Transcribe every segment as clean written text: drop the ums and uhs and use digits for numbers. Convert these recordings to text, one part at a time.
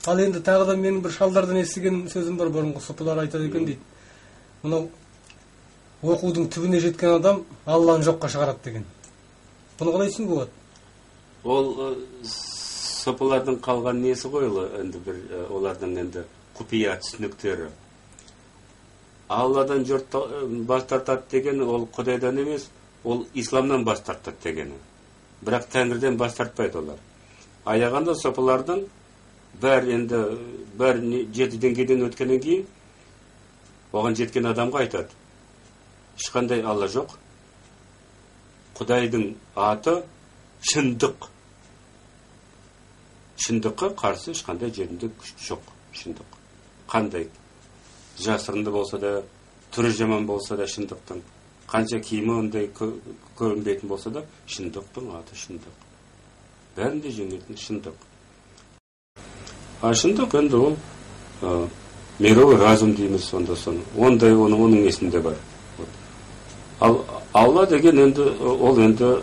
Ал енді тағы да менің бір шалдардан естіген сөзім бар, бұрынғы сопылар айтады екен дейді. Мынау оқудың түбіне жеткен адам Алланы жоққа шығарады деген. Бұны қалай түсінуге болады? Ол сопылардың қалған несі ғой, ол енді бір олардың енді құпия түсініктері. Алладан жұрт бас тартады деген ол Құдайдан емес, ол исламнан бас тартады дегені. Бірақ Тәңірден бас тартпайды олар. Аяғанда сопылардың бәрі енді бәрі жеті деңгейден өткеннен кейін оған жеткен адамға айтады: ешқандай Алла жоқ. Құдайдың аты шындық. Шындыққа қарсы ешқандай жерінде күш жоқ. Шындық. Қандай жасырынды болса да, түрі жаман болса да шындықтың, қанша киімі ондай көрінбейтін болса да, шындықтың аты шындық. Бәрін де жеңетін шындық. А шындық енді ол мировой разум дейміз сонда соны. Ондай оның есінде бар. Ал Алла деген енді ол енді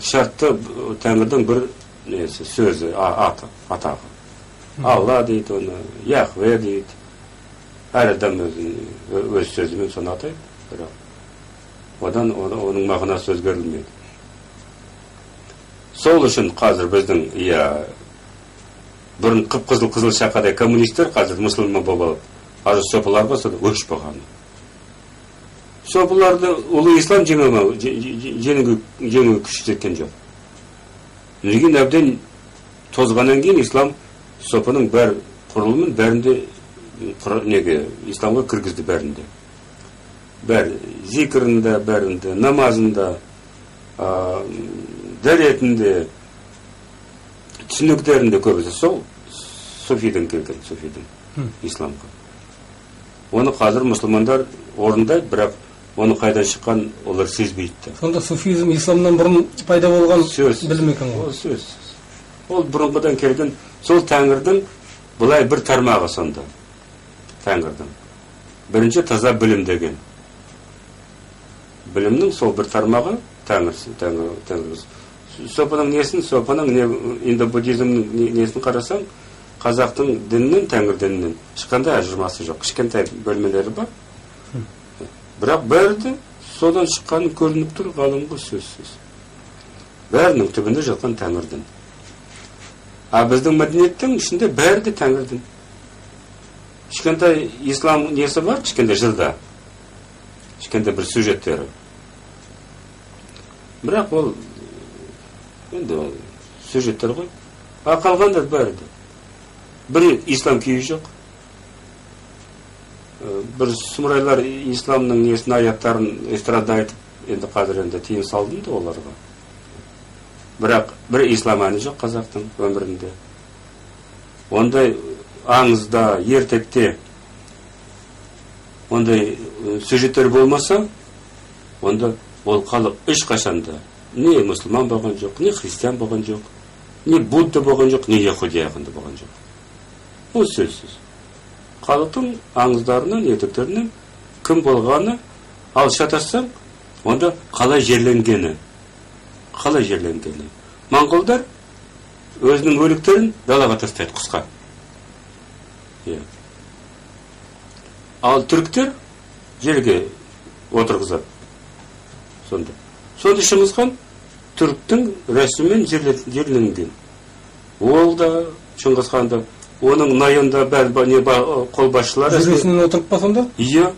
шартты Тәңірдің бір несі, сөзі, аты, атағы. Алла дейді оны, Яхве дейді. Әр адам өз сөзімен соны атайды, бірақ одан оның мағынасы өзгерілмейді. Сол үшін қазір біздің, иә, бұрын қып-қызыл қызыл шақадай коммунистер қазір мұсылман болып алып, қазір сопыларға соны өш болған. Сопыларды ұлы ислам жеңуге күш жеткен жоқ. Неге әбден тозғаннан кейін ислам сопының бәр құрылымын бәрінде неге исламға кіргізді бәрінде. Бәрі зикірінде, бәрінде, намазында, дәретінде, түсініктерінде көбісі сол суфиден келген, суфиден исламға. Оны қазір мұсылмандар орындайды, бірақ оны қайдан шыққан олар сезбейді. Сонда суфизм исламнан бұрын пайда болған білім екен ғой. Ол сөзсіз. Ол бұрынғыдан келген сол Тәңірдің былай бір тармағы сонда. Тәңірдің. Бірінші таза білім деген. Білімнің сол бір тармағы Тәңір, Тәңір, Тәңір. Сопының несін, сопының не, индобуддизмнің несін қарасаң, қазақтың дінінен, Тәңір дінінен ешқандай ажырамасы жоқ. Кішкентай бөлмелері бар. Бірақ бәрі де содан шыққаны көрініп тұр ғалымға сөзсіз. Бәрінің түбінде жатқан Тәңір дін. А біздің мәдениеттің ішінде бәрі де Тәңір дін. Кішкентай ислам несі бар, кішкентай жырда. Кішкентай бір сюжеттері. Бірақ ол енді ол сюжеттер ғой. А қалғандар бәрі де. Бір ислам күйі жоқ. Бір сұмырайлар исламның несін, аяттарын эстрада айтып, енді қазір енді тыйым салдым да оларға. Бірақ бір ислам әні жоқ қазақтың өмірінде. Ондай аңызда, ертекте ондай сюжеттер болмаса, онда ол халық ешқашанда не мұсылман болған жоқ, не христиан болған жоқ, не будда болған жоқ, не яхудия ағында болған жоқ. Ол сөзсіз. Халықтың аңыздарынан, ертектерінен кім болғаны, ал шатассаң, онда қалай жерленгені. Қалай жерленгені. Моңғолдар өзінің өліктерін далаға тастайды құсқа. Иә. Ал түріктер жерге отырғызады. Сонда. Сонда Шыңғыс хан түріктің рәсімімен жерленген. Ол да Шыңғыс хан да, оның найында бәрі не қолбасшылары Жүресінен отырып па сонда? Иә.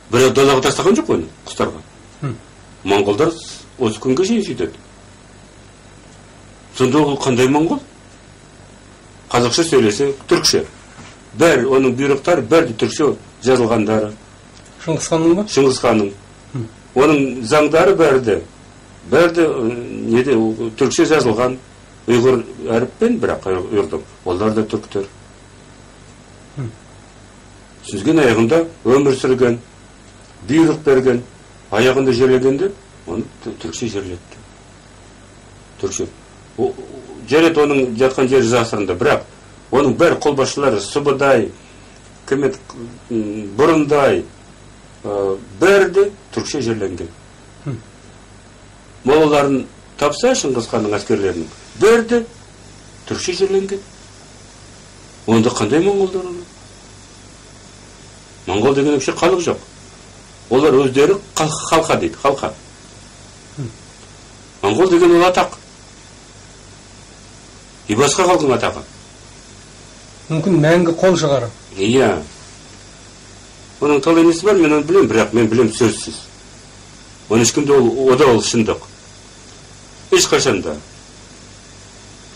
Бірақ далаға тастаған жоқ оны, құстарға. Моңғолдар осы күнге шейін сөйтеді. Сонда ол қандай моңғол? Қазақша сөйлесе түрікше. Бәрі оның бұйрықтары, бәрі түрікше жазылғандары. Шыңғыс ханның ба? Шыңғыс ханның. Оның заңдары бәрі де, бәрі де, неде, түрікше жазылған. Ұйғыр әріппен, бірақ ұйғырдың. Олар да түріктер. Сүзген аяғында өмір сүрген, бұйрық берген, аяғында жерлегенде оны түрікше жерлетті. Түрікше. Жарайды, оның жатқан жері жасырынды, бірақ оның бәрі қолбасшылары Субадай, кім еді, Бұрындай, бәрі де түрікше жерленген. Молаларын тапса Шыңғыс ханның әскерлерінің бәрі де түрікше жерленген. Онда қандай моңғолдар олар? Моңғол деген вообще халық жоқ. Олар өздері халқа дейді, халқа. Моңғол деген ол атақ. И басқа халықтың атағы. Мүмкін мәңгі қол шығар. Иә. Оның талай несі бар, мен оны білемін, бірақ мен білемін сөзсіз. Оны ешкімде ол, ода ол шындық. Ешқашан да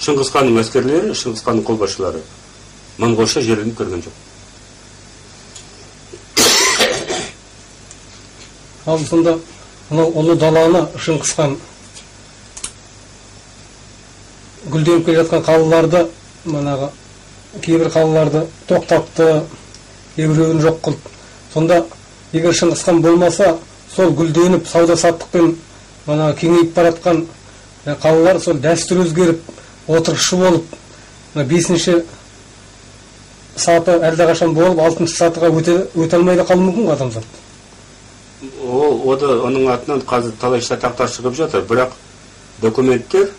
Шыңғыс ханның әскерлері, Шыңғыс ханның қолбасшылары моңғолша жерленіп көрген жоқ. Ал сонда мынау ұлы даланы Шыңғыс хан гүлденіп келе жатқан қалаларды, манағы кейбір қалаларды тоқтатты, кейбіреуін жоқ қылды. Сонда егер Шыңғыс хан болмаса, сол гүлденіп сауда саттықпен мана кеңейіп баратқан қалалар сол дәстүр өзгеріп, отырықшы болып, мына 5-ші саты әлдеқашан болып, 6-шы сатыға өте алмай да қалуы мүмкін ғой адамзат. Ол, ода, оның атынан қазір талай шатақтар шығып жатыр, бірақ документтер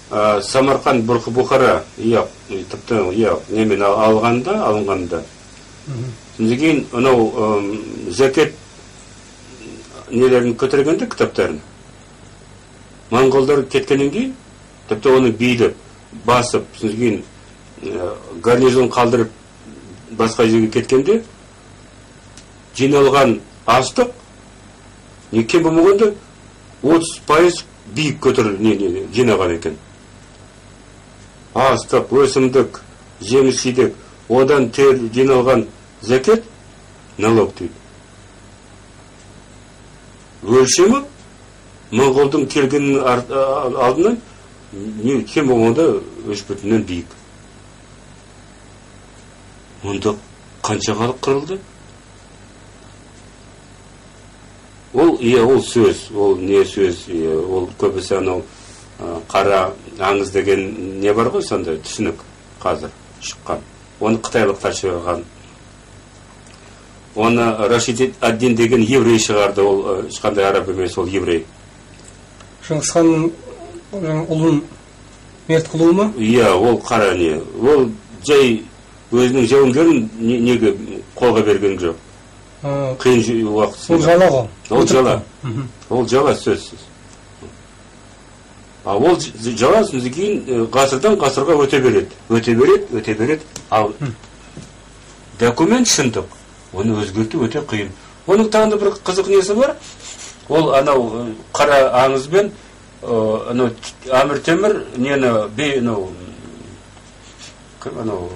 Самарқан, Бұхара, иә, тіпті, иә, немен алғанда, алынғанда. Содан кейін анау зәкет нелерін көтергенде кітаптарын, моңғолдар кеткеннен кейін, тіпті оны билеп, басып, содан кейін гарнизон қалдырып басқа жерге кеткенде жиналған астық не кем болмағанда 30% биік көтеріліп не жинаған екен. Астық, өсімдік, жеміс жидек, одан тер жиналған зәкет налог дейді. Өлшемі моңғолдың келгенінің алдынан не кем болмағанда 3,5 биік. Онда қанша халық қырылды? Ол, иә, ол сөз, ол не сөз, иә, ол көбісі анау қара аңыз деген не бар ғой, сондай түсінік қазір шыққан. Оны қытайлықтар шығарған. Оны Рашид ад-Дин деген еврей шығарды, ол ешқандай араб емес, ол еврей. Шыңғыс ханның ұлын мерт қылуы ма? Иә, ол қара не. Ол жай өзінің жауынгерін неге қолға берген жоқ. Қиын уақыт. Ол жала ғой. Ол жала. Ол жала сөзсіз. А ол жала содан кейін ғасырдан ғасырға өте береді. Өте береді, өте береді. Ал документ шындық. Оны өзгерту өте қиын. Оның тағы да бір қызық несі бар. Ол анау қара аңызбен анау Әмір Темір нені бей анау кім анау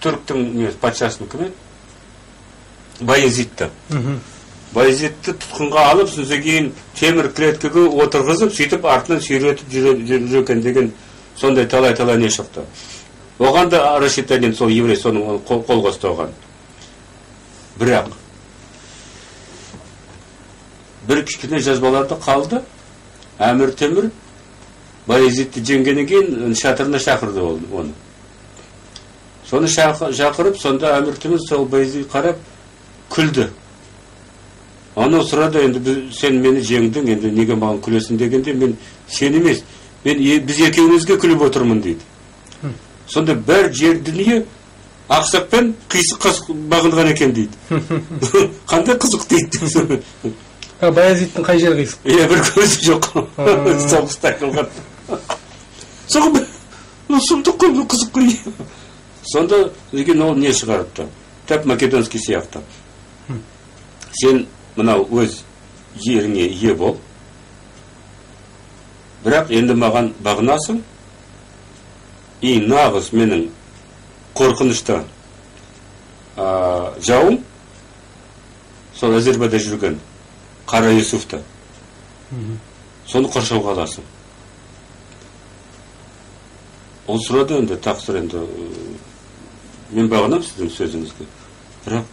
түріктің не патшасын кім еді? Баязидті. Баязидті тұтқынға алып, содан кейін темір клеткеге отырғызып, сөйтіп артынан сүйретіп жүрген деген сондай талай-талай не шықты. Оған да Рашид ад-Дин сол еврей соның қол қосты оған. Бірақ бір кішкене жазбаларда қалды. Әмір Темір Баязидті жеңгеннен кейін шатырына шақырды оны. Соны шақырып, сонда Әмір Темір сол Баязидке қарап күлді. Анау сұрады, енді сен мені жеңдің, енді неге маған күлесің дегенде, мен сен емес, мен біз екеумізге күліп отырмын дейді. Сонда бір жер дүние ақсақ пен қисық қасық бағынған екен дейді. Қандай қызық дейді. Баязидтің қай жері қисық? Иә, бір көзі жоқ. Соғыста айтылған. Соғы сұмдық қой, қызық қой. Сонда деген ол не шығарыпты? Тәп македонский сияқты. Сен мынау өз жеріңе ие бол. Бірақ енді маған бағынасың. И нағыз менің қорқынышты жауым сол Әзербайда жүрген Қара Юсуфты. Соны қоршауға аласың. Ол сұрады енді, тақсыр енді, мен бағынамын сіздің сөзіңізге. Бірақ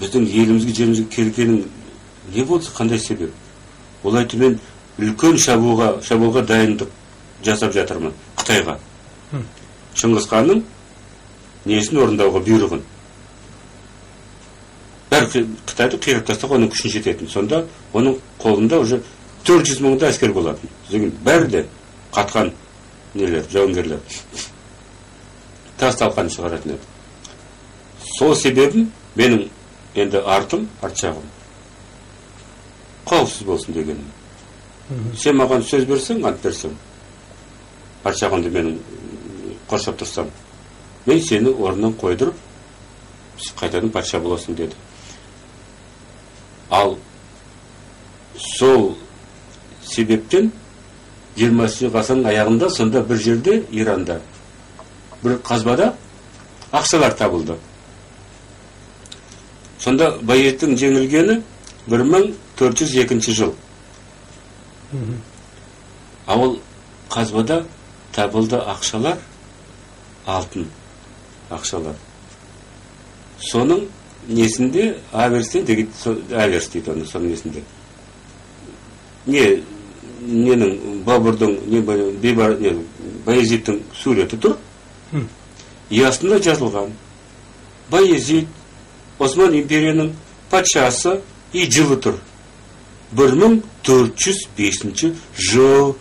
біздің елімізге, жерімізге келгенің не болды, қандай себеп? Ол айтты, мен үлкен шабуылға дайындық жасап жатырмын Қытайға. Шыңғыс ханның несін орындауға бұйрығын. Бәрі Қытайды қирап тастауға оның күшін жететін. Сонда оның қолында уже 400 мыңда әскер болатын. Бәрі де қатқан нелер, жауынгерлер. Тас талқан шығаратын еді. Сол себебім менің енді артым, арт жағым қауіпсіз болсын дегенім. Сен маған сөз берсең, ант берсең, арт жағымды менің қоршап тұрсам, мен сені орнынан қойдырып, қайтадан патша боласың деді. Ал сол себептен 20 ғасырдың аяғында сонда бір жерде Иранда бір қазбада ақшалар табылды. Сонда Баязиттің жеңілгені 1402 жыл. А ол қазбада табылды ақшалар, алтын ақшалар. Соның несінде аверсте деген, аверс дейді оны, соның несінде. Не, ненің, Бабурдың, не, Бейбар, не, Баязиттің суреті тұр. И астында жазылған Баязит, Осман империяның патшасы, и жылы тұр. 1405 жыл.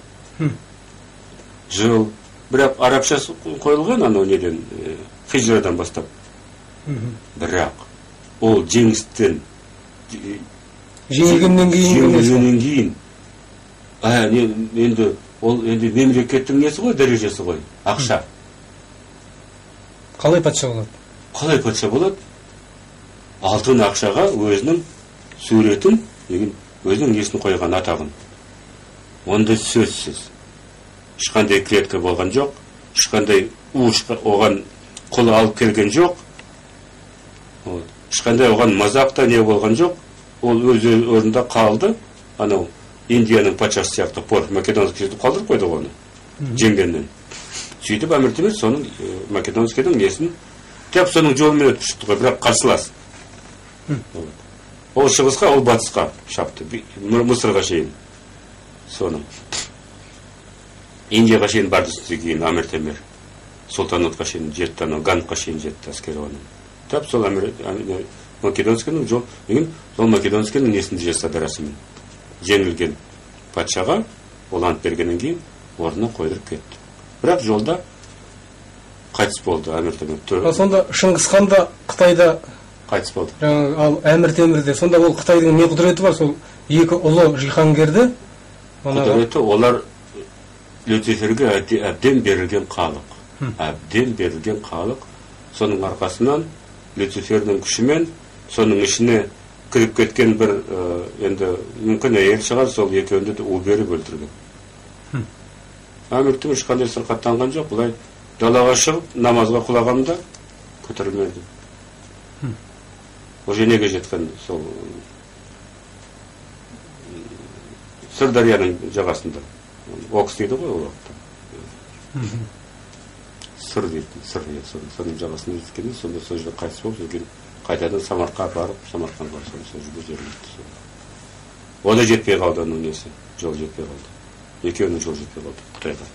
Жыл. Бірақ арабшасы қойылған анау неден, хижрадан бастап. Бірақ ол жеңістен жеңілгеннен кейін, енді ол енді мемлекеттің несі ғой, дәрежесі ғой, ақша. Қалай патша болады? Қалай патша болады? Алтын ақшаға өзінің суретін, өзінің несін қойған, атағын. Онда сөзсіз. Ешқандай клетка болған жоқ, ешқандай оған құл алып келген жоқ. Ешқандай оған мазақ та не болған жоқ. Ол өз орнында қалды. Анау Индияның патшасы сияқты Порф Македонский сөйтіп қалдырып қойды оны жеңгеннен. Сөйтіп Әмір Темір соның Македонскийдің несін тап соның жолымен өтіп шықты ғой, бірақ қарсылас. Ол шығысқа, ол батысқа шапты, Мысырға шейін. Соның Индияға шейін барды кейін Әмір Темір. Сұлтанатқа шейін жетті, анау Гангқа шейін жетті әскері оның. Тап сол Әмір Македонскийдің жол, деген сол Македонскийдің несін жасады расымен. Жеңілген патшаға ол ант бергеннен кейін орнына қойдырып кетті. Бірақ жолда қайтыс болды Әмір Темір. Ал сонда Шыңғыс хан да Қытайда қайтыс болды. Ал Әмір Темірде сонда ол Қытайдың не құдіреті бар? Сол екі ұлы жиһангерді құдіреті, олар Люциферге әбден берілген халық. Әбден берілген халық. Соның арқасынан Люцифердің күшімен соның ішіне кіріп кеткен бір енді мүмкін әйел шығар, сол екеуінде де у беріп өлтірген. Әмір Темір ешқандай сырқаттанған жоқ, былай далаға шығып намазға құлағанда көтерілмеді. Уже неге жеткен, сол Сырдарияның жағасында. Окс дейді ғой ол уақытта. Сыр дейді, Сыр дейді, соның жағасында жеткенде, сонда сол жерде қайтыс болып, содан кейін қайтадан Самарқандқа барып, Самарқандқа барып, сол жерде жерленді. О да жетпей қалды, оның несі, жол жетпей қалды. Екеуінің жол жетпей қалды Қытайға.